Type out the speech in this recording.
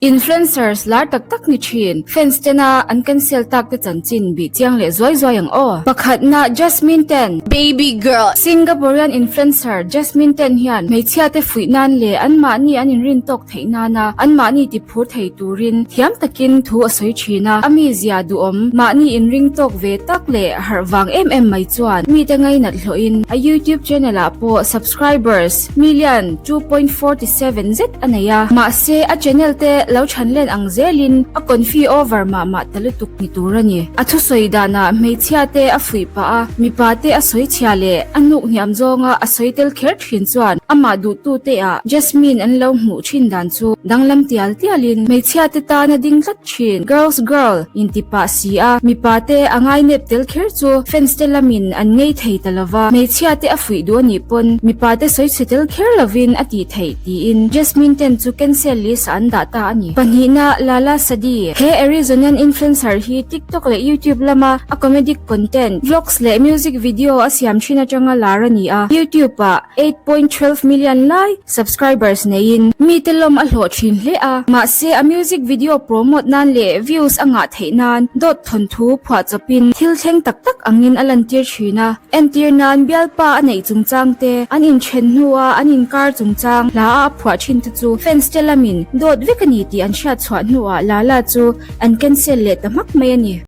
Influencers lar tak tak ni thin, fans tena an cancel tak te chanchin bih chiang leh zuai zuai ang aw. Pakhatna Jasmine Tan. Baby girl. Singaporean influencer Jasmine Tan hian hmeichhia te fuih nan leh anmahni an inrin tawk theih nana anmahni ti phur thei turin thiam takin thu a sawi thin a. A mizia duhawm, mahni inring tawk ve tak leh harh vang em em mai chuan mite ngainat hlawhin a YouTube channel ah pawh subscribers million 2.47 zet a nei a, mahse a channel te lo chhan len ang zelin a confi over mah mah ta lutuk ni tur a ni. A thusawi danah hmeichhia te a fuih pah a, mipa te a sawi chhia leh a hnuk hniam zawnga a sawi tel kher thin chuan amah duhtu te ah Jasmine an lo hmuh thin dan chu danglam tial tialin hmeichhia te tana ding tlat thin girls girl inti pah si a, mipa te a ngainep tel kher chu fans te lamin an ngei thei ta lova, hmeichhia te a fuih duh a nih pawn mipa te sawi chhe tel kher lovin a tih theih. Tiin Jasmine ten chu cancel list ah an dah ta a ni. Pahnihna, Lala Sadi. He Arizonian influencer hi TikTok leh YouTube lama a comedic content, vlogs leh music video a siam thin atanga lar a ni a. YouTube ah 8.12 million lai subscribers neiin mite lawm a hlawh thin hle a. Mahse, a music video promote nan leh views a ngah theih nan dawt thawnthu phuah chawpin thil thleng tak tak angin a lantir thin a. Entir nan bialpa a neih chungchang te, an inthen hnua an inkar chungchang hla a a phuah thin te chu fans te lamin dawt vek a ni tih an hriat chhuah hnuah Lala chu an cancel leh ta hmak mai a ni.